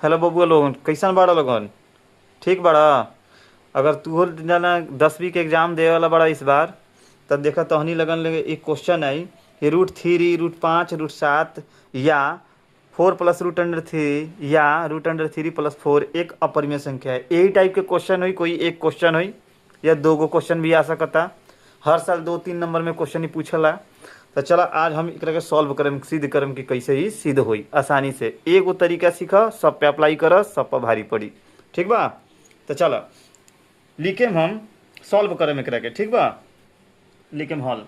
Hello बबुआ लोगन, कैसन बाड़ा लोगन? ठीक बाड़ा? अगर तू जाना 10वीं के एग्जाम देवे वाला बड़ा इस बार, तब देखा तहनी लगन लगे एक क्वेश्चन आई कि √3 √5 √7 या 4 प्लस √3 या √3 प्लस 4 एक अपरिमेय संख्या है। यही टाइप के क्वेश्चन हुई, कोई एक क्वेश्चन हुई या दो गो क्वेश्चन भी आ सकता। हर साल 2-3 नंबर में क्वेश्चन ही पूछला। तो चला आज हम एकरा के सॉल्व करम, सिद्ध करम कि कैसे ही सिद्ध होई आसानी से। एगो तरीका सीख, सब पे अप्लाई कर, सब पर भारी पड़ी। ठीक बा? तो चला लिखे हम सॉल्व करम एकरा के। ठीक बा? लिखे हल।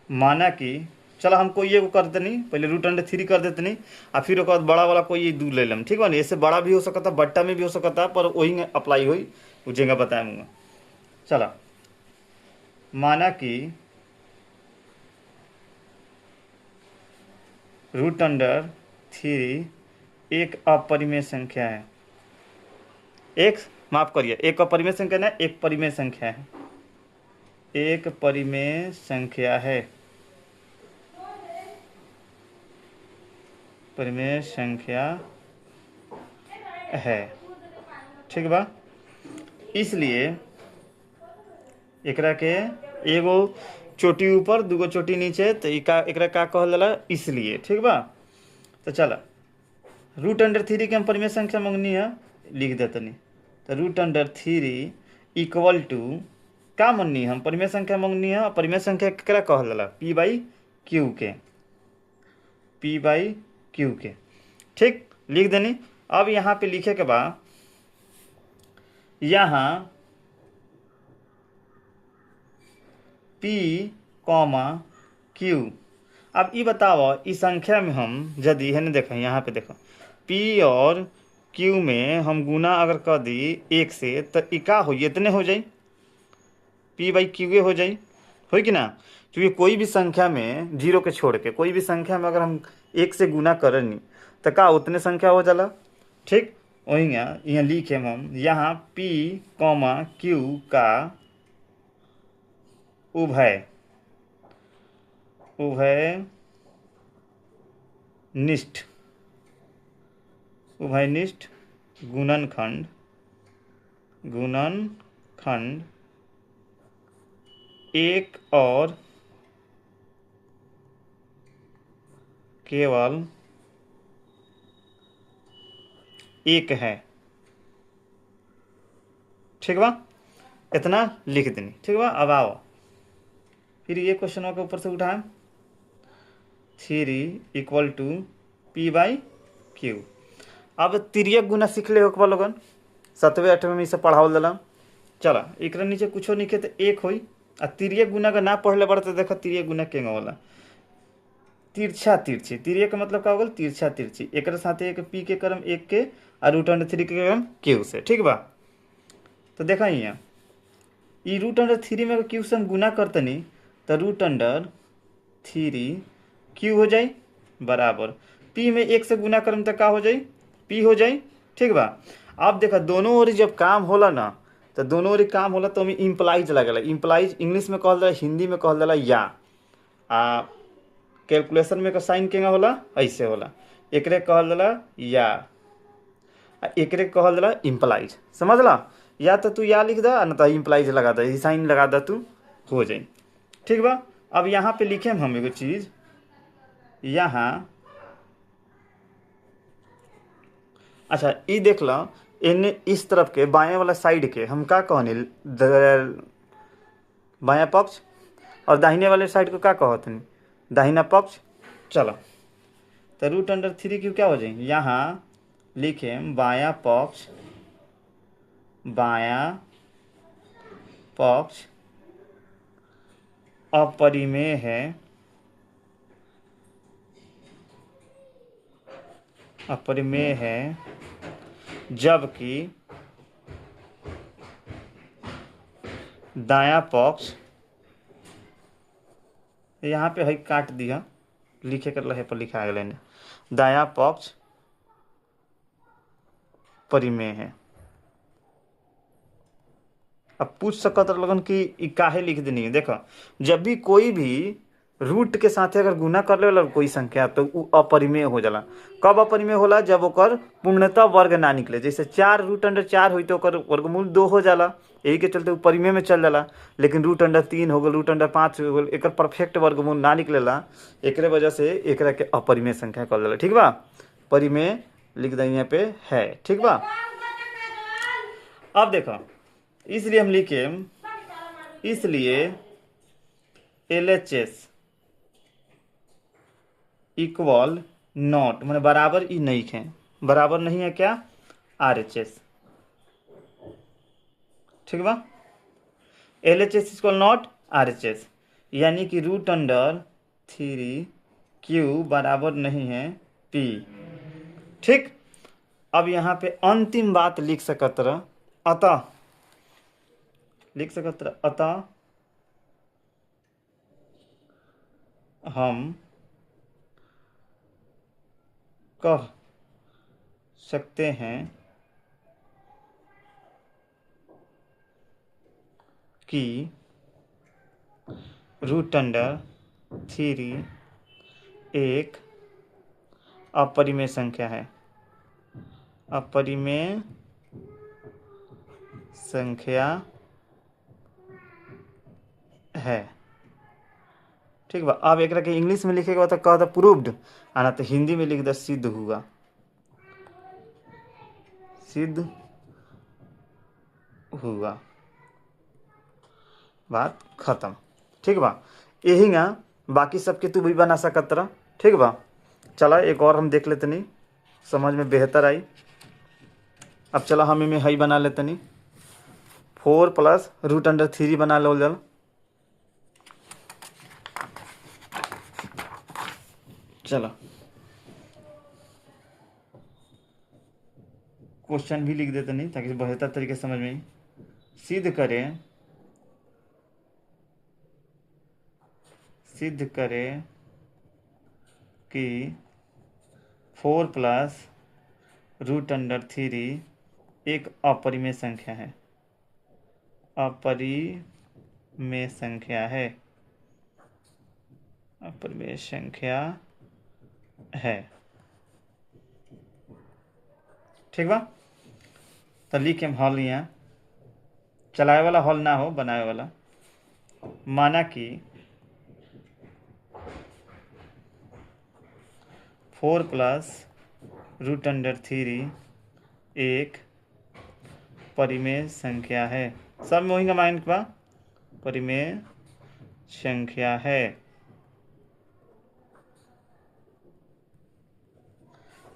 माना कि चला हम कोई एगो कर देनी, पहले √3 कर देतनी आ फिर ओकर बाद बड़ा वाला कोई दू ले लेम। ठीक बा? ऐसे बड़ा भी हो सकता, बट्टा में भी हो सकता, पर वही में अप्लाई होई उ जेंगा बताएंगे। चला माना कि √3 एक अपरिमेय संख्या है। एक, माफ करिए, एक अपरिमेय संख्या ना, एक परिमेय संख्या है। एक परिमेय संख्या है, परिमेय संख्या है। ठीक बा? इसलिए एकरा के एगो चोटी ऊपर दूगो चोटी नीचे, तो एकरा का कहल जाला इसलिए। ठीक बा? तो चला √3 के हम परिमेय संख्या मंगनी है, लिख देतनी। तो √3 इक्वल टू का मननी, हम परिमेय संख्या मंगनी है। परिमेय संख्या केकरा कहल जाला? P/Q के, P/Q के। ठीक, लिख देनी। अब यहाँ पे लिखे के बाद यहाँ P, Q। अब ये बताओ इस संख्या में हम यदि है ना, देखो यहाँ पे देखो P और Q में हम गुना अगर कर दी 1 से, तो इका हो इतने हो जाई, P/Q हो जाई, हो कि ना? क्योंकि कोई भी संख्या में 0 के छोड़ के कोई भी संख्या में अगर हम 1 से गुना करनी तो का उतने संख्या हो जाला। ठीक, वही यहाँ लिखे हम यहाँ P, Q का उभय उभयनिष्ठ उभयनिष्ठ गुणनखंड गुणनखंड एक और केवल एक है। ठीक बा? इतना लिख देनी। ठीक बा? अब आओ फिर ये क्वेश्चन के ऊपर से उठाए 3 इक्वल टू P/Q। अब तिर्यक गुना सीख ले हो लोगन, 7वें 8वें में इसे पढ़ावल दिला। चला एक नीचे कुछो नहीं तो 1 होई। आ तिर्यक गुना का ना पढ़ले बड़ा तो देखो तिर्यक गुना केंगा होला, तिरछा तिरछी। तिर्यक का मतलब का हो गल? तिरछा तिरछी। एक साथ एक P के क्रम 1 के और √3 के क्रम Q से। ठीक बा? तो देखा यहाँ ई √3 में Q से हम गुना करतनी तो √3 Q हो जाए बराबर P में 1 से गुना करम तो का हो जाए? P हो जाए। ठीक बा? अब देखा दोनों ओर जब काम होला ना, तो दोनों ओर काम होला तो हमें इम्प्लाइज लगेला। इम्प्लाइज इंग्लिश में कहल जाला, हिंदी में कहल जाला या। आ कैलकुलेशन में का साइन केंगा होला? ऐसे होला। एकरे कहल जाला या, आ एकरे कहल जाला इम्प्लाइज। समझला? या तो तू या लिख दा, ना तो इम्प्लाइज लगा दा, साइन लगा दा, तू हो जाए। ठीक बा? अब यहाँ पे लिखे हम एगो चीज यहाँ। अच्छा ये देख लो, एने इस तरफ के बाएं वाला साइड के हम का कहनी बायां पक्ष, और दाहिने वाले साइड को का कहतनी? दाहिना पक्ष। चलो तो √3 क्यों क्या हो जाए? यहाँ लिखे बायां पक्ष, बायां पक्ष अपरिमेय है, अपरिमेय है, जबकि दायां पक्ष, यहाँ पे है काट दिया, लिखे कर रहे पर लिखा गया, दायां पक्ष परिमेय है। अब पूछ सकत लगन कि काहे लिख देनी है। देखो जब भी कोई भी रूट के साथे अगर गुना कर लेवला कोई संख्या तो उ अपरिमेय हो जाला। कब अपरिमेय होला? जब ओकर पूर्णतः वर्ग ना निकले। जैसे 4 रूट अंडर 4 हुई तो ओकर वर्गमूल 2 हो जाला, यही के चलते उ परिमेय में चल जाला। लेकिन रूट अंडर 3 हो गल, रूट अंडर 5 हो गल, एकर परफेक्ट वर्गमूल ना निकलेला, एकरे वजह से एकरा के अपरिमेय संख्या कहल जाला। ठीक बा, परिमेय लिख दी यहाँ पे है। ठीक बा, अब देखो इसलिए हम लिखे, इसलिए LHS equal not, माने बराबर ई नहीं है, बराबर नहीं है क्या, RHS। ठीक बा, LHS equal not RHS, यानी कि रूट अंडर 3 क्यू बराबर नहीं है P। ठीक, अब यहाँ पे अंतिम बात लिख सकत रह, अतः लिख सकत रह, अतः हम कह सकते हैं कि रूट अंडर 3 एक अपरिमेय संख्या है, अपरिमेय संख्या है। ठीक बा, अब एकरा के इंग्लिश में लिखेगा तो कह the proved, आना तो हिंदी में लिख the सिद्ध हुआ, सिद्ध हुआ, बात खत्म। ठीक बा, यही ना बाकी सबके तू भी बना सकत रह। ठीक बा, चला एक और हम देख लेते नहीं, समझ में बेहतर आई। अब चला हम इमें हई बना लेते नहीं, 4 प्लस रूट अंडर 3 बना लो जल। चलो क्वेश्चन भी लिख देते नहीं ताकि बेहतर तरीके से समझ में आई। सिद्ध करें, सिद्ध करें कि 4 प्लस रूट अंडर 3 एक अपरिमेय संख्या है, अपरिमेय संख्या है, अपरिमेय संख्या है। ठीक बा, तो लिख हम हल, यहाँ चलाए वाला हल ना हो, बनाए वाला। माना कि 4 प्लस रूट अंडर 3 एक परिमेय संख्या है, सब में वही माइन बा, परिमेय संख्या है।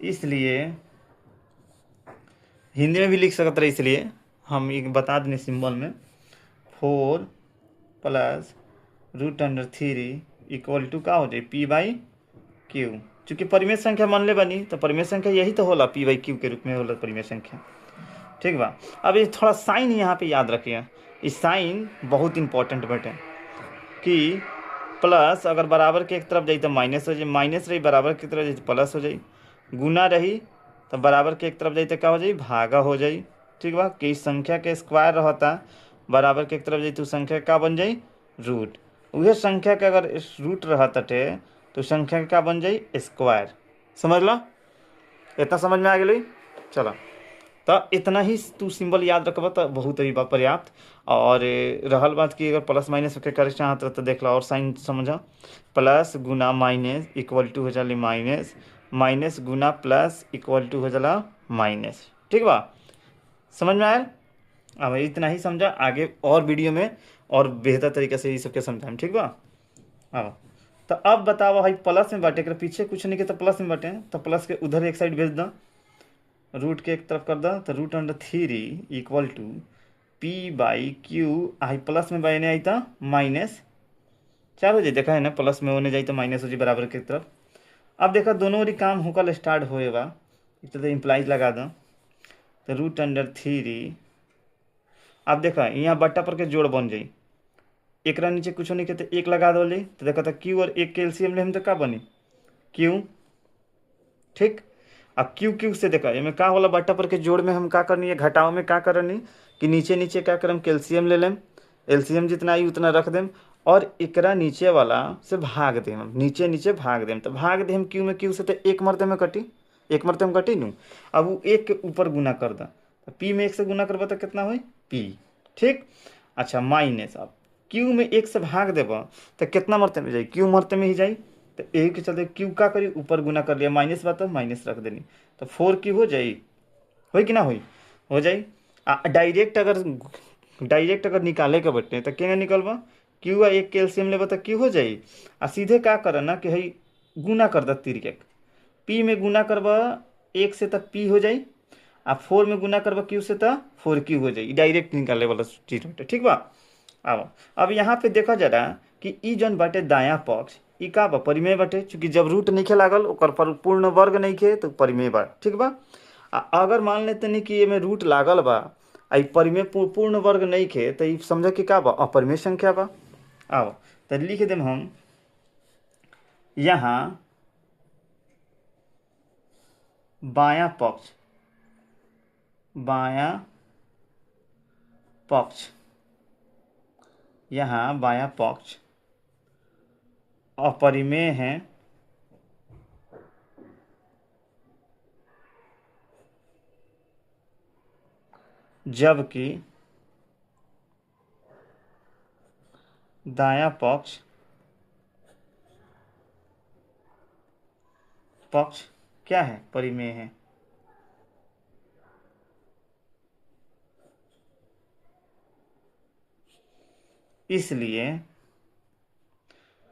इसलिए हिंदी में भी लिख सकते रहे, इसलिए हम एक बता दें सिंबल में, 4 plus root under 3 equal to का हो जाए पी बाई क्यू। चूँकि परिमेय संख्या मान ले बनी तो परिमेय संख्या यही तो होला, पी बाई क्यू के रूप में होला परिमेय संख्या। ठीक बा, अब ये थोड़ा साइन यहाँ पे याद रखिए, इस साइन बहुत इंपॉर्टेंट बटे कि प्लस अगर बराबर के एक तरफ जाए तो माइनस हो जाए, माइनस रही बराबर की तरफ जाए तो प्लस हो जाए, गुना रही तो बराबर के एक तरफ जाए तो क्या हो जाए, भागा हो जाए। ठीक बा, कि संख्या के स्क्वायर रहता बराबर के एक तरफ जाए तो संख्या का बन जाए रूट, वह संख्या के अगर रूट रहता टे तो संख्या का बन जाए स्क्वायर। समझ लो, इतना समझ में आ गई। चलो तो इतना ही तू सिंबल याद रखब तो बहुत ही पर्याप्त। और रहल बात कि अगर प्लस माइनस के करे चाहत तो देख लो और साइन समझ, प्लस गुना माइनस इक्वल टू हो जाला माइनस, माइनस गुना प्लस इक्वल टू हो जाला माइनस। ठीक बा, समझ में आयल? अब इतना ही समझा, आगे और वीडियो में और बेहतर तरीके से ये सबके समझाएं। ठीक बा, अब तो अब बताओ भाई प्लस में बाटे कर पीछे कुछ नहीं के तो प्लस में बाटे, तो प्लस के उधर एक साइड भेज दो, रूट के एक तरफ कर दो, तो root under 3 equal to P by Q, I plus में बाई आई तो माइनस 4 हो जाए, देखा है ना प्लस में होने जाए तो माइनस हो जाए बराबर के तरफ। अब देखा दोनों ओर काम होकर स्टार्ट होएगा, एक तो इम्प्लाइज लगा दो, तो रूट अंडर 3। अब देखा यहाँ बट्टा पर के जोड़ बन जाई, एक नीचे कुछ नहीं के तो एक लगा दो ले, तो देखा तो क्यू और एक के एलसीएम ले हम तो का बनी क्यू। ठीक, अब क्यू क्यू से देखा एमें का होला बट्टा पर के जोड़ में हम का करनी है, घटाव में का करनी कि नीचे नीचे का करम कैल्शियम ले लेम, एलसीएम जितना आई उतना रख देम और एकरा नीचे वाला से भाग देम, नीचे नीचे भाग देम। तो भाग देम क्यू में क्यू से तो एक मरते में कटी, एक मरते में कटी नू। अब वो एक के ऊपर गुना कर दा, तो पी में एक से गुना करबा तो कितना होई पी, ठीक। अच्छा माइनस अब क्यू में एक से भाग देबा तो कितना मरते में जाई, क्यू मरते में ही जाई, तो यही के चलते क्यू का करी ऊपर गुना कर लिया, माइनस बा तो माइनस रख देनी, तो 4 क्यू हो जाई, होई कि ना होई, हो जाई। आ डायरेक्ट अगर निकाले के बटे तो केना निकलबा, क्यू आ एक के एलसीएम लेबा तो क्यू हो जाई। आ सीधे का करना कि हई गुना कर दा तिरक, पी में गुना करबा एक से तो पी हो जाई, आ 4 में गुना करबा क्यू से तो 4 क्यू हो जाई। डायरेक्ट निकाले वाला चीज बाटे, ठीक बा। अब यहाँ पे देखा जरा कि ई जौन बाटे दायां पक्ष ई का बा परिमेय बाटे, चूँकि जब रूट नइखे लागल ओकर पर पूर्ण वर्ग नइखे तो परिमेय बा, ठीक बा। आ अगर मान लेते नहीं कि एमे रूट लागल बा आ ई परिमेय पूर्ण वर्ग नइखे तो ई समझ के का बा अपरिमेय संख्या बा। आओ तो लिख देम हम यहाँ बायां पक्ष, बायां पक्ष, यहाँ बायां पक्ष अपरिमेय है जबकि दायां पक्ष पक्ष क्या है परिमेय है। इसलिए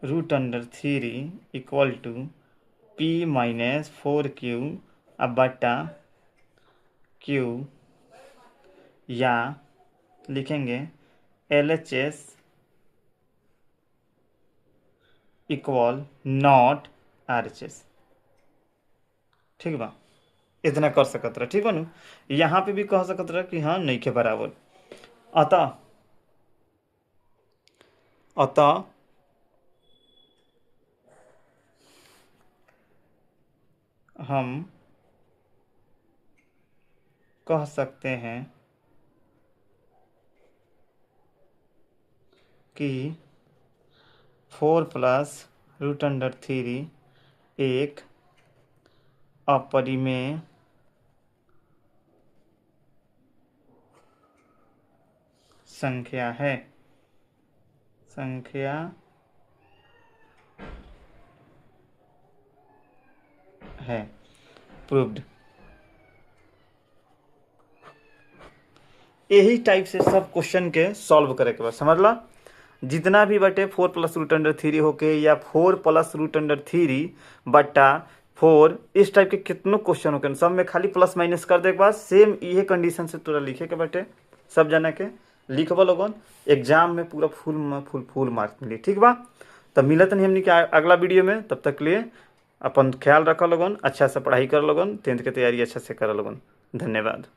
√3 इक्वल टू पी माइनस 4q अब बटा क्यू, या लिखेंगे LHS equal not RHS, ठीक बा। इतना कर सकत रह, ठीक बा नु। यहाँ पे भी कह सकत रह कि हाँ नहीं के बराबर। अतः अतः हम कह सकते हैं कि 4 प्लस √3 एक अपरिमेय संख्या है, संख्या है, प्रूव्ड। यही टाइप से सब क्वेश्चन के सॉल्व करे के बाद समझला। जितना भी बटे 4 प्लस √3 होके या 4 प्लस √3 बटा 4, इस टाइप के कितनों क्वेश्चन होके सब में खाली प्लस माइनस कर दे के बाद सेम ये कंडीशन से तोरा लिखे के बटे सब जना के लिखब लोगन, एग्जाम में पूरा फुल फुल फुल मार्क्स मिली, ठीक बा। तब मिलत नहीं हमनी के अगला वीडियो में, तब तक लिए अपन ख्याल रख लोगन, अच्छा से पढ़ाई कर लोगन, 10th के तैयारी अच्छा से कर लोगन। धन्यवाद।